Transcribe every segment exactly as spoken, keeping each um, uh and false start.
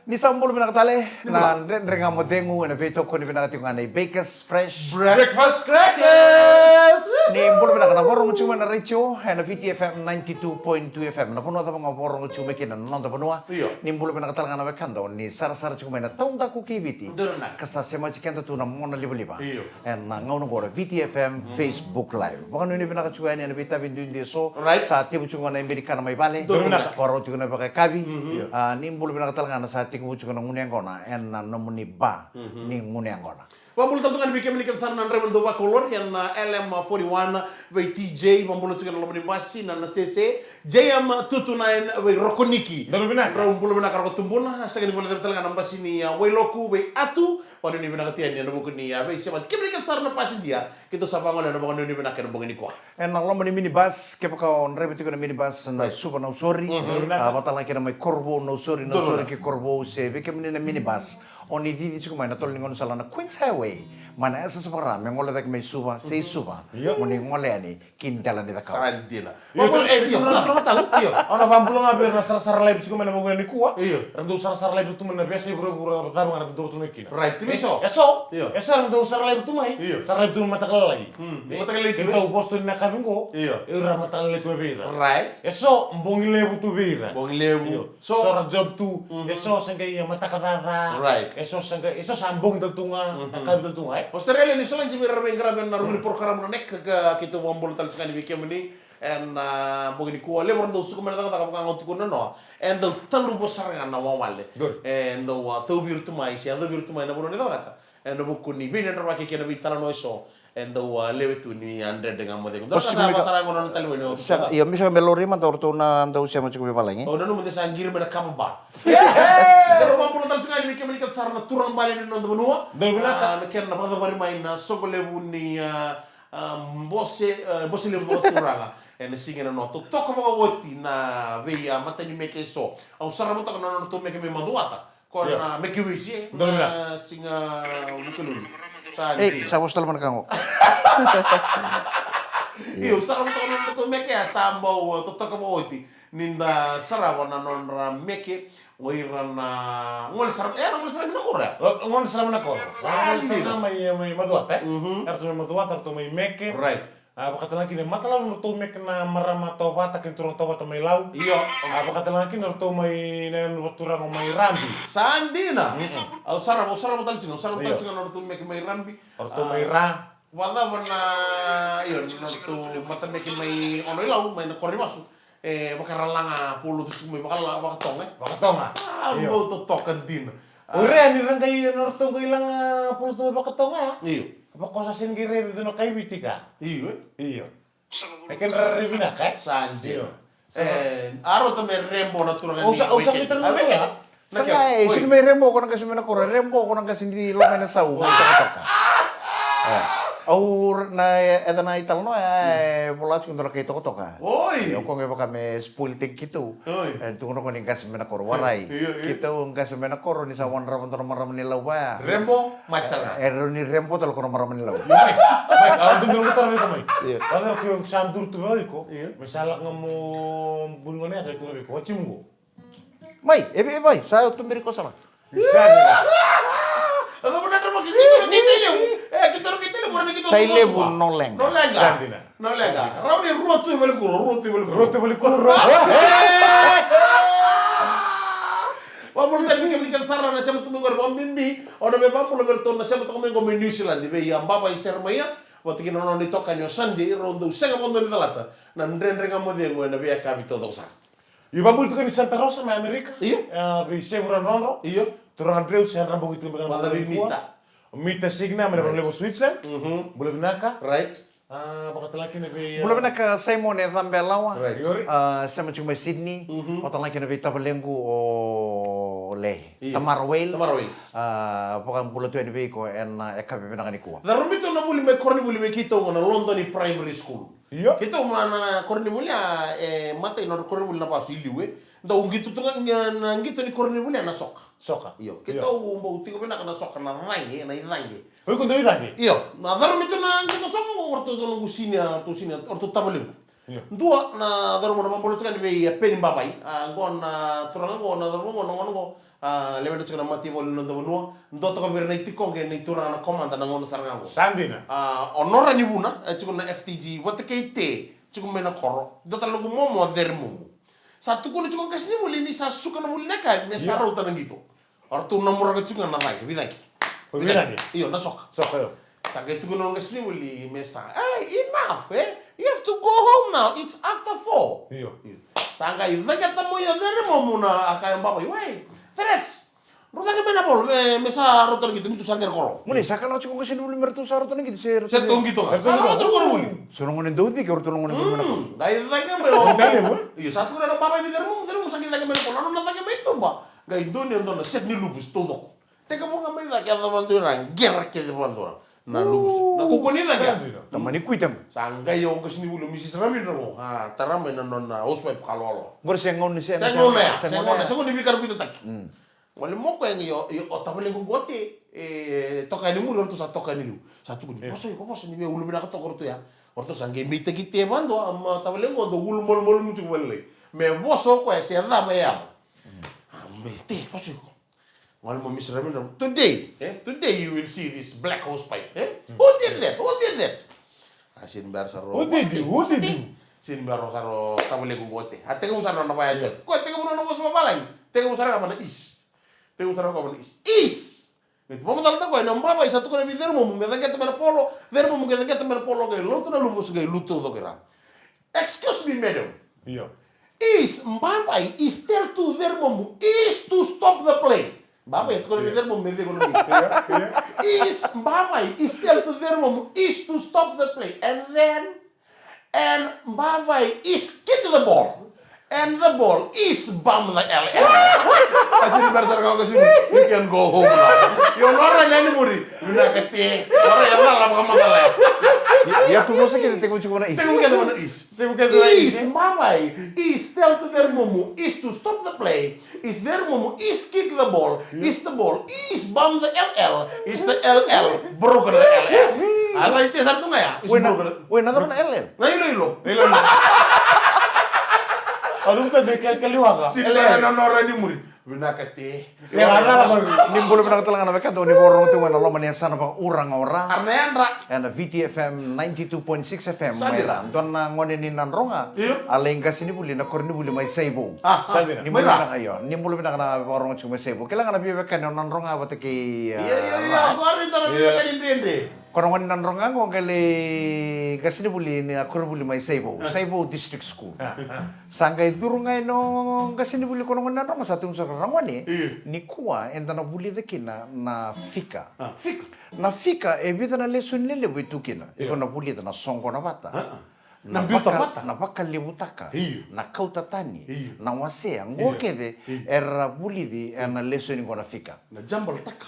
Ni sa bula vinaka tale na Dredre Ga Mo Cegu, ena veitokoni vinaka tiko ga nei Bakers Fresh Breakfast Crackers. Ni bula vinaka na vakarorogo tiko mai na retio ena V T F M ninety-two point two F M. Na vanua cava ga vakarorogo tiko mai kina na noda vanua. Io. Ni bula vinaka tale ga na wekada ni sarasara tiko mai na taudaku kei Viti. Donu na. Ka sa semati keda tu na mona livaliva. Io. Ena gauna qo na V T F M Facebook Live. Vakanuinui vinaka tiko yani ena veitavi duidui eso. Right. Sa tevu tiko na ibe ni kana mai vale. Donu vinaka. Vakarau tiko na vakayakavi. Mhm. Io. A, ni bula vinaka tale ga na sa tekivu tiko na gunu yaqona ena nomuni ba ni gunu yaqona. Vakabula tale tu ga ni vei kemuni kece sara na draiva ni dau vakolori ena L M forty-one, vei T J, vakabula tiko ena loma ni basi na Nasese, J M two two nine, vei Rokoniki. Donu vinaka. Rau bula vinaka Roko Tubuna, sega ni guilecavi tale ga na basi ni, a, Wailoku, vei Atu, vakanuinui vinaka tu yani ena vuku ni, a, veisemati. Kemuni kece sara na pasidia, keitou sa vagolea na vakanuinui vinaka ena bogi nikua. Ena loma ni minibus, kevaka o draiva tiko na minibus na Suva Nausori, a, vakatalega kina mai Korovou Nausori, Nausori ki Korovou, se vei kemuni na minibus o ni cici tiko mai na tolo ni gaunisala na Queens Highway, mai na S S Vakara, me gole cake mai Suva, se i Suva, mo ni gole yani ki dela ni cakau. Sa dina. Io, tu, e, io, io, io. Au na vakabula ga vei ira na sarasara live tiko mai na bogi nikua. Io. Ra dau sarasara live tu mai na veiyasai vuravura cava ga ra dau tu mai kina. Right, tu mai eso. Eso. Io. Eso ra dau sara live tu mai. Io. Sara live tu mai mataka lalai. Hmm. Mataka lalai tu. Keitou vosa tu ni na kavi qo. Io. Ira mataka lalai tu vei ira. Right. Eso bogi levu tu vei ira. Bogi levu. Io. So, so ra job tu, e so sa qai mataka caca. Right. E so sa qai, e so sa bogi tale tu ga, yakavi tale tu ga, e. Australia ni so lai vei ira veiqaravi ena rumu ni porokaramu na Nek, ka keitou vakabula tale tiko yani vei kemuni ena bogi nikua. Levu era dau suka mai na cakacaka vaka ga au tukuna na noa. E dau taluva sara ga na wawale. Good. E dau, a, tauvi ira tu mai, se yacovi ira tu mai na vanua ni cakacaka. Ena vuku ni veidredrevaki kei na veitalanoa eso e dau, a, lewe tu ni, a, Dredre Ga Mo Cegu. Dou sa vakatarava na nona talevoni o Tuta. Io, mi sa me lori mada o ratou na dau sema tiko veivalagi. O nanuma de sa qiri mai na kava ba. Dou vakabula tale tiko ga yani vei kemuni kece sara na turaga bale ni noda vanua. Dou vinaka. A, na kena vakacavari mai na soqo levu ni, a, a, bose, a, bose levu vakaturaga. Ena siga nanoa totoka vakaoti na vei, a, matanimeke eso. Au sarava toka na nodratou meke mai Macuata. Ko na Meke Wesi, e? Donu vinaka. Na siga Vukelulu. Sa dina. Ei, sa vosa tale mai na ka qo. Io, sa rauta na nodratou meke, a sa bau, e, totoka vakaoti. Ni da sarava na nodra meke, o ira na gole sara, e, na gole sara mai na koro, e? O, gole sara mai na koro. Sa dina. Gole sara mai, mai Macuata, e? Mhm. Eratou mai Macuata, eratou mai meke. Right. A, vakatalega kina e matailalai nodratou meke na marama Tovata kei na turaga Tovata mai Lau. Io. A, vakatalega kina nodratou mai na yanu vakaturaga mai Rabi. Sa dina. Mm-mm. Au sarava, au sarava tale tiko, au sarava tale tiko nodratou meke mai Rabi. Oratou mai Ra. Vakacava na, io, nodratou matameke mai Ono-i-Lau, mai na koro ni vasu. E, vakaralaga polo tu tiko mai vakala, vakatoga, e? Vakatoga. A, io. Bau totoka dina. O ira ni ra qai, nodratou qai laga polo tu mai vakatoga, e? Io. Vaka o sa sega ni qai raica e dua na kai Viti ka. Io, e? Io. E kedra rairai vinaka, e? Sa dina. Io. E, a rauta me rebo na turaga ni Waititi. Au sa qai tara na turaga. Sa qai, e, sega ni mai rebo ko na qase mai na koro, rebo ko na qase ni loma i na sau, mai tokatoka. E. Au na, e, yaca na italanoa, e, vola tiko dua na kai tokatoka. Oi. Au ko qai vaka me spoil-taki keitou. Oi. E, tukuna ko ni qase mai na koro, warai. Io, io. Keitou qase mai na koro ni sa wanrava dua na marama ni Lau vaya. Rebo, mate sara ga. E, rawa ni rebo tale ko na marama ni Lau. Io, mai. Mai, au dua na taro vei iko, mai. Io. Vaka ke sa duru tu vei iko. Io. Me sa lako ga mo buli gone yaka e tu vei iko. Oti mo qo. Mai, e vei, e vei, sa tuberi ko sara. Sa dina. Tailevu, Nolega. Nolega. Sa dina. Nolega. Rau ni rua tu i valenikuku, rua tu i valenikuku. Rua tu i valenikuku, rua. Vakabula tale vei kemuni kece sara na sema tu mai qori vakabibi. Au na via vakabula vei iratou na sema toka mai qo mai New Zealand, vei Abava i Seremaia, vata kei na nona itokani o Sanjay, rau dau sega vakadua ni calata na Dredre Ga Mo Cegu ena veiyakavi taucoko sara. Io, vakabula tiko ni Santa Rosa mai Amerika. Io. E, vei Sevu Radrodro. Io. Turaga Dreu se Yadra Bogi tu mai na Mita. Mita Signa mai na vanua levu o Switzerland. Mhm. Bula vinaka. Right. A, vakatalega kina vei, a, bula vinaka Simon e Cabelawa. Right. Io. A, sema tiko mai Sydney. Mhm. Vakatalega kina vei tavalequ o Lei. Io. Tamara Wales. Tamara Wales. A, vakabula tu yani vei iko ena, a, yakavi vinaka nikua. Carobi tu na vuli mai koronivuli vei keitou na London Primary School. Io. Keitou mai na koronivuli a, e, matai na nodra koronivuli na vasu i liu, e. Dau qito tu ga, na qito ni koronivuli a na soka. Soka. Io. Io. Keitou bau tiko vinaka na soka, na caqe, na icaqe. O iko dau icaqe? Io. Na carobi tu na qito soka qo, oratou dau noqu sinia, oratou sinia, oratou tavalequ. Io. Dua na carobi, na vakabula tiko yani vei, e, Peni Bavai. A, qo na turaga qo, na carobi qo, na gone qo. A, lewena tiko na mataivalu ni noda vanua. Dua toka vei ira na itikoqe, na ituraga na komada na gauna sara ga oqo. Sa dina. A, o Nora ni Vuna, e tiko na F T G, vata kei Te, tiko mai na koro. Dua tale noqu momo o Ceremomo. Sa tukuna tiko o qasenivuli ni sa suka na vuli na yakavi me sa rauta na qito. O ratou namuraka tiko ga na caqe, veicaqe. O veicaqe? Io, na soka. Soka, io. Sa qai tukuna o qasenivuli me sa, "Hey, enough, eh? You have to go home now. It's after four." Io. Io. Sa qai caqeta mai o Ceremomo na a kaya o Baba, "Wei, Ferex, drau caqe mai na volo, me, me sa rauta na qito, me tu sa qai koro." Muni, sa kaya tiko o qasenivuli me ratou sa rauta na qito, se ratou qito ga. Sa rauta na qito. Sa na gone dau cike, o ratou na gone dau mai na koro. Mm, qai caqe mai o. Io, sa tukuna o Baba vei Ceremomo, Ceremomo sa qai caqe mai na volo, nona caqe mai tuba. Qai dua ni dua na set ni luvas taucoko. Tekivu ga mai cake, a cava dua ira, qera kece vakadua na luvas. Na kaukaua ni cake. Sa dina. Tamani kuita. Sa qai o qasenivuli o Misis Ramindra qo, a tara mai na nona housewife ka lolo. Qori se gauna ni se, se gauna ya, se gauna ya, se gauna ni veika ra kuitataki. Mm. Gole mo koya qai o, o tavalequ qo o Te, e, toka yani muri, o ratou sa toka yani liu. Sa tukuni, "Vosa iko, vosa, ni via ulu vinaka toka o ratou ya." O ratou sa qai beitaki Te vakadua, a, tavalequ qo dau ulu malumalumu tiko vakalailai. Me vosa o koya se cava e yaco. A, me Te, vosa iko. Gole mo Misis Ramindra, "Today, eh, today you will see this black hosepipe, eh? Who did that? Who did that?" A, sini bera sara o. Who did you? Who did you? Sini bera sara o tavalequ qo o Te. A, tekivu sara nona vaya, Te. Ko tekivu nona vosa vavalagi. Tekivu sara ga vana is. Tekivu sara ga vana is. Is! Me tu vakamacalataka o koya ni o Baba i sa tukuna vei Ceremomo me caqeta mai na volo. Ceremomo qai caqeta mai na volo, qai lotu na luvas, qai lutu taucoko i ra. "Excuse me, madam." Io. "Is, Baba is tell to Ceremomo is to stop the play." Baba e tukuna vei Ceremomo me cegu na play. Io, io. "Is, Baba is tell to Ceremomo is to stop the play. And then, and Baba is kick the ball. And the ball is bam the L L." A, sini bera sara ga o qasenivuli, "You can go home now." Io, Nora ni Vuna. Vinaka Te. Ora ya cala vakamacala ya. Ia tu vosa kece tekivu tiko vana is. Tekivu kece vana is. Tekivu kece vana is. Is, Baba is tell to Ceremomo is to stop the play. Is Ceremomo is kick the ball. Is the ball is bam the L L. Is the L L broken the L L. A, lai Te sara tu ga ya. Is broken. Wei, na cava na L L? Na iloilo. Iloilo. A, ruta me ke, ke liwaka. Sini bera na Nora ni muri. Vinaka Te. Sega, sega. Ni bula vinaka tale ga na wekada o ni vakarorogo tiko mai na loma ni yasana vakauraga o Ra. Ara na yadra. Ena Viti F M ninety-two point six F M. Sa dina. Mai Ra. Dua na gone ni Nadroga. Io. A lai qasenivuli na koronivuli mai Saivou. A, sa dina. Ni bula vinaka, io. Ni bula vinaka na vakarorogo tiko mai Saivou. Kila ga na veiwekani o Nadroga vata kei, a, Ra. Io, io, io. Ko ari tara veiwekani dredre. Ko na gone ni Nadroga qo qai lai qasenivuli ni na koronivuli mai Saivou. A. Saivou District School. A, a. Sa qai curu ga i na qasenivuli ko na gone ni Nadroga, sa tukuna sara, "Ragone, io, nikua eda na vulica kina na fika." A, fika. Na fika e vica na lesoni lelevu e tu kina. Io. Iko na vulica na soqona vata. A, a. Na biuta vata. Na vakalevutaka. Io. Na kauta tani. Io. Na wasea. Qo kece era vulici ena lesoni qo na fika. Na jabaltaka.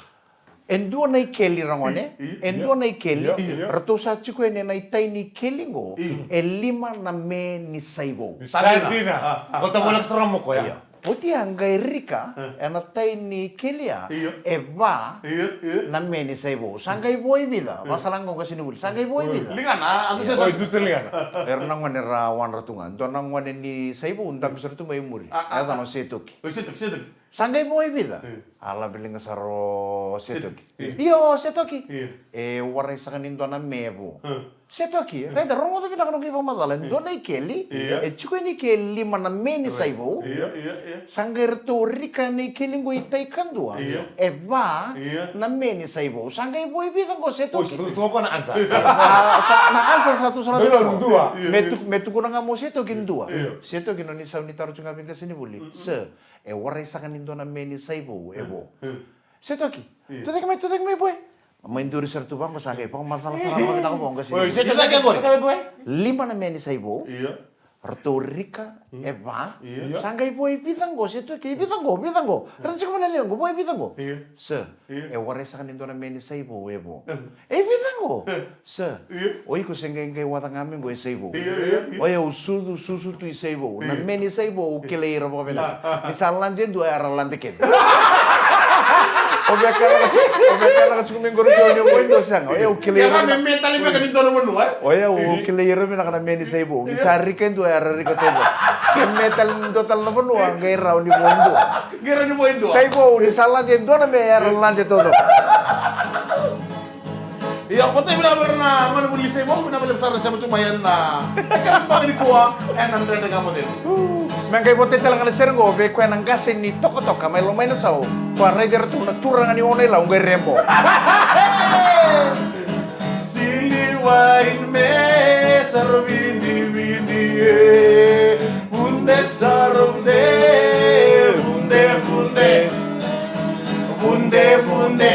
E dua na ikeli, ragone. Io, io. E dua na ikeli. Io, io. Ratou sa tiko yani ena itai ni ikeli qo. Io. E lima na me ni Saivou. Sa dina. A, a. Ko ta voleka sara mo koya. Io. Oti ya qai rika, a, ena tai ni ikeli ya, io, e va, io, io, na me ni Saivou. Sa qai vo e vica. Io. Vakasala ga o qasenivuli. Sa qai vo e vica. Ligana, a, io, sa, oi, sa, dusa ligana. Era na gone ra wadra tu ga. Dua na gone ni Saivou dabe sara tu mai muri. A, a, a. Yacana o Setoki. Oi, Setoki, Setoki. Sa qai vo e vica? Io. A laveliga sara o Setoki. Setoki. Io. Io, Setoki. Io. E warai saka ni dua na me e vo. Io. Setoki, io, raica, rogoca vinaka na noqu ivakamacala. Io. Dua na ikeli, io, e tiko yani ke lima na me ni Saivou. Io, io, io. Sa qai ratou rika na ikeli qo itai kadua. Io. E va, io, na me ni Saivou. Sa qai vo e vica qo, Setoki? Oi, sa tu, tu qo na ansa. Sa, sa, na ansa sa tu sara. Dua. Io, io. Me tu, me tukuna ga mo Setoki dua. Io. Setoki, noni sau ni taro tu ga vei qasenivuli. Mm, mm. Sir, e warai saka ni dua na me ni Saivou e vo. Io. Setoki. Io. Tucake mai, tucake mai, boy. Mai duri sara tu vaqo, sa qai vakamacala sara vakavinaka vaqo, Setoki. Oi, Setoki, tucake qori. Lima na me ni Saivou. Io. Ratou rika, io, e va. Io. Sa qai vo e vica qo, Setoki, e vica qo, vica qo. Ratou tiko mai na lewe qo, vo e vica qo. Io. Sir, io, e warai saka ni dua na me ni Saivou e vo. Io. E vica qo? Sir, io, o iko se qai, qai waca ga mai qo e Saivou. Io, io, io. O yau sucu, susu tu i Saivou. Na, io, me ni Saivou au kilai ira vakavinaka. A, a, a. Ni sa lade e dua, era lade kece. O via kana ka tiko, o via kana ka tiko me qori ke o ni mo e dua sega. O yau kilai ira. Era me me tale me ka ni dua na vanua, e? O yau o kilai ira vinaka na me ni sai vou. Ni sa rika e dua era rika taucoko. Ke me tale ni dua tale na vanua, qai rau ni mo e dua. Qai rau ni mo e dua. Sai vou, ni sa lade e dua na me era lade taucoko. Ia, vata vinaka vei ira na gone vuli ni sai vou, vinaka vakalevu sara na sema tu mai ena kena bogi nikua ena Dredre Ga Mo Cegu. Me qai votai tale ga na sere qo vei koya na qase ni tokatoka mai Lomainasau, ko a raici iratou na turaga ni Ono i Lau qai rebo. Sili wai me sara vidividi e, vude sara vude, vude vude. Vude vude.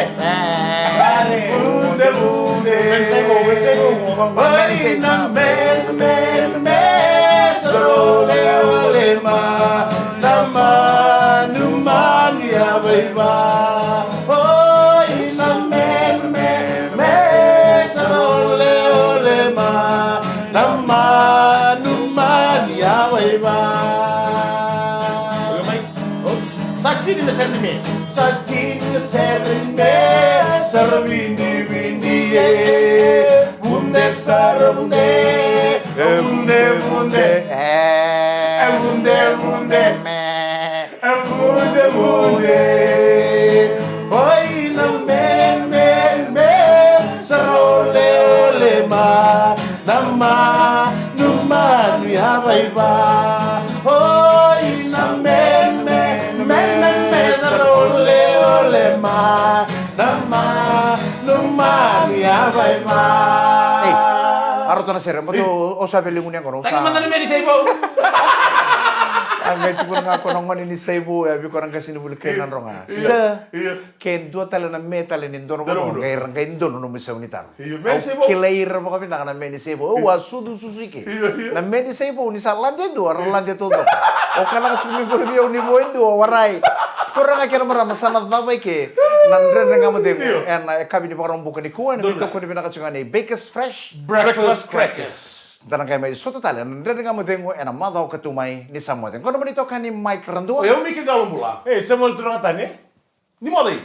Vude vude. Oi na menu menu me sara oleole ma na manu manu yavaiva. Oi na menu menu me sara oleole ma na manu manu yavaiva. Sa tini na sere ni me. Sa tini na sere ni me. Sara vidividi e. Vude sara vude. E vude vude. E vude vude. Me. E vude vude. Oi na me me me. Sara oleole ma na manumanu yavaiva. Oi na meme, meme, meme, sa oleole ma na manumanu yavaiva. Ei, a rauta na sere, mo tou o sa vei ligu ni yaqona. Tagi mada na me ni saivou. A me tukuna ga ko na gone ni saivou, e a vei ko na qasenivuli kei Nadroga. Sa ke dua tale na me tale ni dua na vanua, qai ra qai dua na nomu isau ni taro. Au kilai ira vakavinaka na me ni saivou. Au a sucu susu i ke. Na me ni saivou ni sa lade e dua, ra lade taucoko. O kanaka tiko mai qori vei au ni vo e dua, warai. Turaga kei na marama, sa na cava i ke na Dredre Ga Mo Cegu ena yakavi ni Vakaraubuka nikua, ena veitokoni vinaka tiko ga nei Bakers Fresh Breakfast Crackers. Da na qai mai sota tale na Dredre Ga Mo Cegu ena macawa ka tu mai ni sa moce. Qo na mani toka ni Mike Radua. O yau Mike Qalobula. E, Samuel Turaga Tane. Ni moce.